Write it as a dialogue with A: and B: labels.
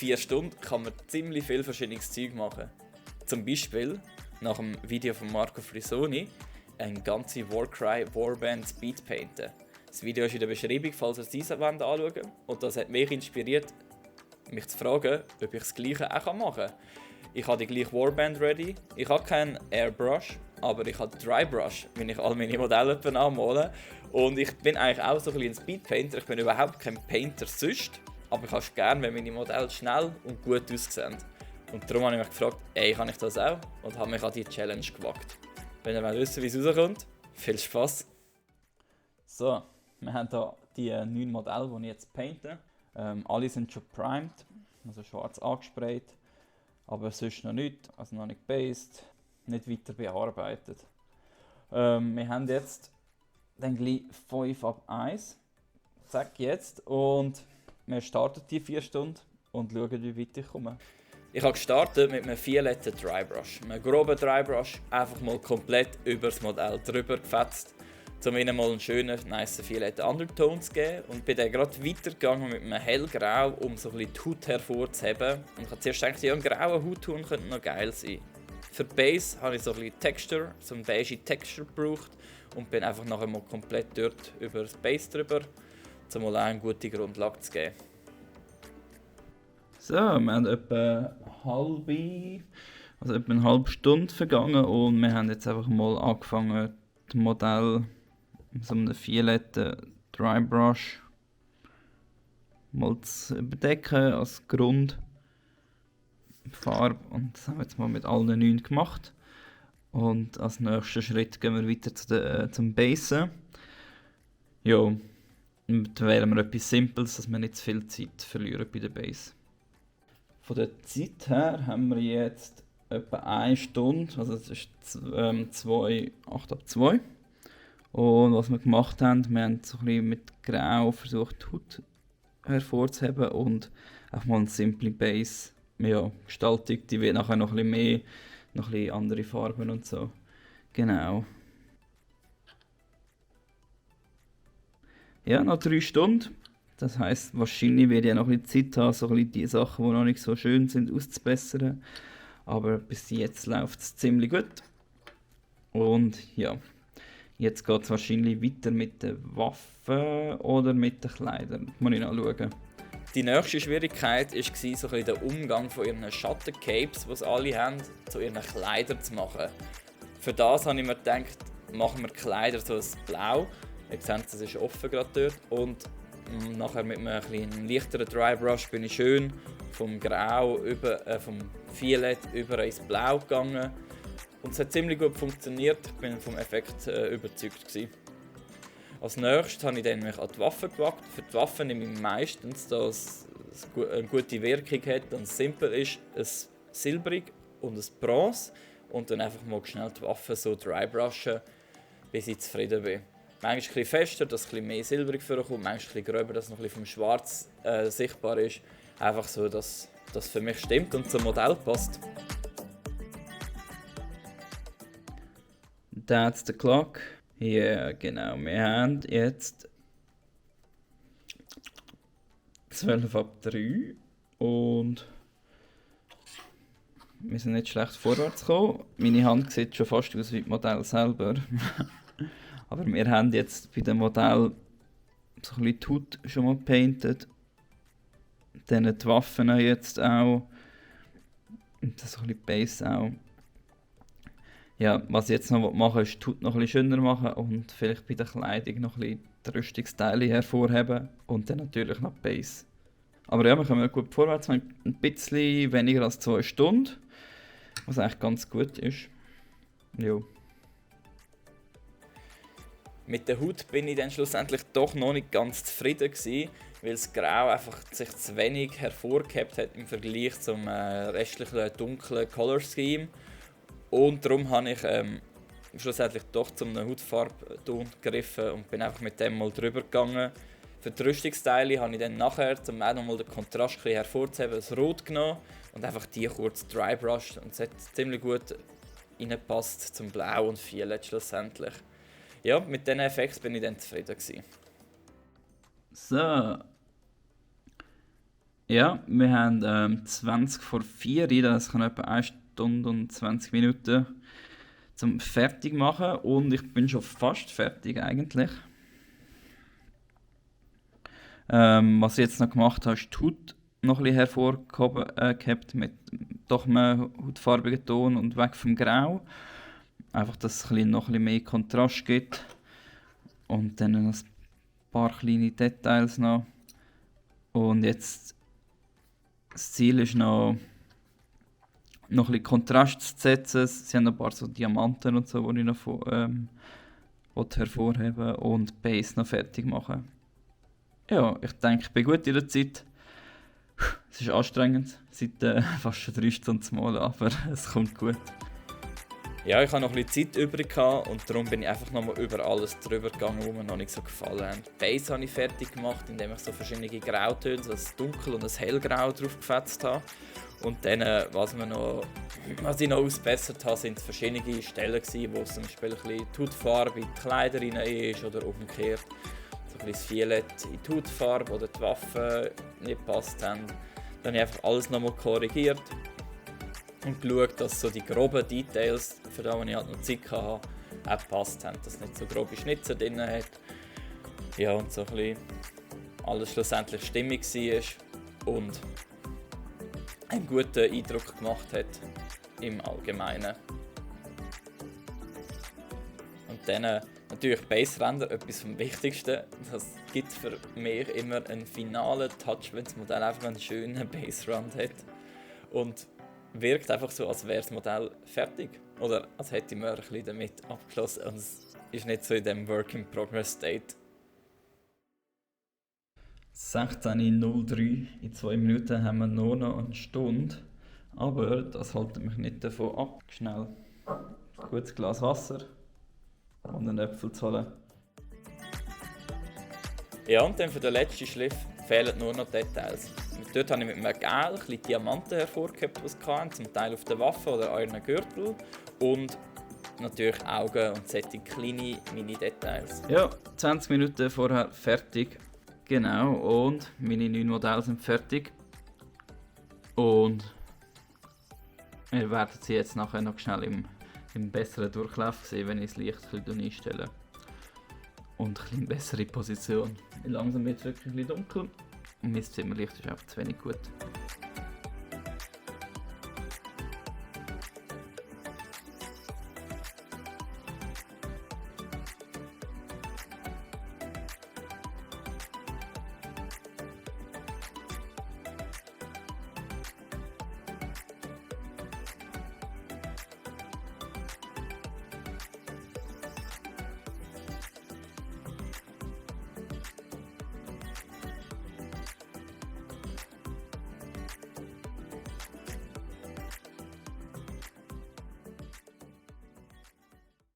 A: 4 Stunden kann man ziemlich viel verschiedenes Zeug machen. Zum Beispiel, nach dem Video von Marco Frisoni, eine ganze Warcry Warband Speedpainten. Das Video ist in der Beschreibung, falls ihr es diese anschauen wollt. Und das hat mich inspiriert, mich zu fragen, ob ich das Gleiche auch machen kann. Ich habe die gleiche Warband ready. Ich habe keinen Airbrush, aber ich habe Drybrush, wenn ich all meine Modelle anmale. Und ich bin eigentlich auch so ein bisschen ein Speedpainter. Ich bin überhaupt kein Painter sonst, aber ich habe es gerne, wenn meine Modelle schnell und gut aussehen. Und darum habe ich mich gefragt, kann ich das auch? Und habe mich an diese Challenge gewagt. Wenn ihr wissen wollt, wie es rauskommt, viel Spaß! So, wir haben hier die 9 Modelle, die ich jetzt painte. Alle sind schon primed, also schwarz angesprayt. Aber sonst noch nicht, also noch nicht based, nicht weiter bearbeitet. Wir haben jetzt dann gleich 5 ab 1. Zack, jetzt. Und wir starten die 4 Stunden und schauen, wie weit ich komme. Ich habe gestartet mit einem violetten Drybrush. Einem groben Drybrush, einfach mal komplett über das Modell drüber gefetzt, um ihnen mal einen schönen, nice violetten Undertone zu geben. Und bin dann gerade weitergegangen mit einem hellgrau, um so ein bisschen die Haut hervorzuheben. Und ich habe zuerst gedacht, ja, ein grauer Hautton könnte noch geil sein. Für die Base habe ich so ein bisschen Texture, so eine beige Texture gebraucht und bin einfach nachher mal komplett dort über das Base drüber, um mal eine gute Grundlage zu geben. So, wir haben etwa eine halbe Stunde vergangen und wir haben jetzt einfach mal angefangen, das Modell mit so einem violetten Drybrush mal zu überdecken als Grundfarbe. Und das haben wir jetzt mal mit allen 9 gemacht. Und als nächsten Schritt gehen wir weiter zum Basen. Ja, und dann wählen wir etwas Simples, dass wir nicht zu viel Zeit verlieren bei der Base. Von der Zeit her haben wir jetzt etwa 1 Stunde, also es ist 8 ab 2. Und was wir gemacht haben, wir haben so ein bisschen mit Grau versucht, die Haut hervorzuheben und einfach mal eine simple Base, ja, Gestaltung, die wird nachher noch ein bisschen mehr, noch ein bisschen andere Farben und so. Genau. Ja, noch 3 Stunden. Das heisst, wahrscheinlich werde ich noch ein bisschen Zeit haben, so ein bisschen die Sachen, die noch nicht so schön sind, auszubessern. Aber bis jetzt läuft es ziemlich gut. Und ja, jetzt geht es wahrscheinlich weiter mit den Waffen oder mit den Kleidern. Muss ich noch schauen. Die nächste Schwierigkeit war so ein bisschen der Umgang von ihren Schattencapes, die sie alle haben, zu ihren Kleidern zu machen. Für das habe ich mir gedacht, machen wir die Kleider so ein Blau. Ihr seht, das ist offen gerade dort. Und nachher mit einem leichteren Drybrush bin ich schön vom Grau vom Violett über ins Blau gegangen. Und es hat ziemlich gut funktioniert. Ich bin vom Effekt überzeugt gewesen. Als nächstes habe ich dann mich an die Waffe gewagt. Für die Waffe nehme ich meistens, dass es eine gute Wirkung hat und simpel ist, ein Silbrig und ein Bronze. Und dann einfach mal schnell die Waffe so drybrushen, bis ich zufrieden bin. Manchmal ein bisschen fester, dass ein bisschen mehr silbrig vorkommt, manchmal ein bisschen gröber, dass noch ein bisschen vom Schwarz sichtbar ist. Einfach so, dass das für mich stimmt und zum Modell passt. That's the clock. Ja, yeah, genau. Wir haben jetzt 12 ab 3 und wir sind nicht schlecht vorwärts gekommen. Meine Hand sieht schon fast aus wie das Modell selber. Aber wir haben jetzt bei dem Modell so ein bisschen die Haut schon mal gepainted. Dann die Waffen jetzt auch. Und das so ein bisschen die Base auch. Ja, was ich jetzt noch machen will, ist die Haut noch ein bisschen schöner machen und vielleicht bei der Kleidung noch ein bisschen die Rüstungsteile hervorheben. Und dann natürlich noch die Base. Aber ja, wir kommen gut vorwärts. Wir haben ein bisschen weniger als 2 Stunden. Was eigentlich ganz gut ist. Jo. Mit der Haut bin ich dann schlussendlich doch noch nicht ganz zufrieden gewesen, weil das Grau einfach sich zu wenig hervorgehebt hat im Vergleich zum restlichen dunklen Color Scheme. Und darum habe ich schlussendlich doch zu einer Hautfarbe gegriffen und bin einfach mit dem mal drüber gegangen. Für die Rüstungsteile habe ich dann nachher, um auch nochmal den Kontrast ein bisschen hervorzuheben, das Rot genommen und einfach die kurz drybrushed. Und es hat ziemlich gut reingepasst zum Blau und Violett schlussendlich. Ja, mit diesen Effekten bin ich dann zufrieden gewesen. So.
B: Ja, wir haben 20 vor 4, das kann etwa 1 Stunde und 20 Minuten zum fertig machen und ich bin schon fast fertig eigentlich. Was ich jetzt noch gemacht habe, ist die Haut noch ein bisschen hervorgehoben mit doch mehr hautfarbigen Ton und weg vom Grau. Einfach, dass es noch ein bisschen mehr Kontrast gibt. Und dann noch ein paar kleine Details noch. Und jetzt, das Ziel ist noch ein bisschen Kontrast zu setzen. Sie haben noch ein paar so Diamanten und so, die ich noch hervorheben und die Base noch fertig machen. Ja, ich denke, ich bin gut in der Zeit. Es ist anstrengend, seit fast schon 3 Stunden zu malen, aber es kommt gut.
A: Ja, ich hatte noch ein bisschen Zeit übrig gehabt und darum bin ich einfach nochmal über alles drüber gegangen, was mir noch nicht so gefallen hat. Die Base habe ich fertig gemacht, indem ich so verschiedene Grautöne, so ein Dunkel- und ein Hellgrau drauf gefetzt habe. Und dann, was ich noch ausgebessert habe, sind verschiedene Stellen gewesen, wo zum Beispiel ein bisschen die Hautfarbe in die Kleider rein ist oder umgekehrt. So ein bisschen das Violett in die Hautfarbe oder die Waffen nicht gepasst haben. Dann habe ich einfach alles nochmal korrigiert und geschaut, dass so die groben Details, für die ich halt noch Zeit hatte, auch gepasst haben. Dass es nicht so grobe Schnitzer drin hat. Ja, und so ein bisschen alles schlussendlich stimmig war und einen guten Eindruck gemacht hat im Allgemeinen. Und dann natürlich Base-Render, etwas vom Wichtigsten. Das gibt für mich immer einen finalen Touch, wenn das Modell einfach einen schönen Base-Rand hat. Und wirkt einfach so, als wäre das Modell fertig. Oder als hätte man ein bisschen damit abgeschlossen. Und es ist nicht so in dem Work-in-Progress-State.
B: 16:03, in 2 Minuten haben wir nur noch eine Stunde. Aber das hält mich nicht davon ab, schnell ein gutes Glas Wasser und einen Äpfel zu holen.
A: Ja, und dann für den letzten Schliff fehlen nur noch Details. Und dort habe ich mit einem Gel ein bisschen Diamanten hervorgehoben, die sie hatten, zum Teil auf der Waffe oder euren Gürtel. Und natürlich Augen und solche kleine Mini-Details.
B: Ja, 20 Minuten vorher fertig. Genau, und meine 9 Modelle sind fertig. Und wir werden sie jetzt nachher noch schnell im besseren Durchlauf sehen, wenn ich das Licht ein bisschen einstelle. Und ein bisschen bessere Position. Langsam wird es wirklich ein bisschen dunkel und mein Zimmerlicht ist einfach zu wenig gut.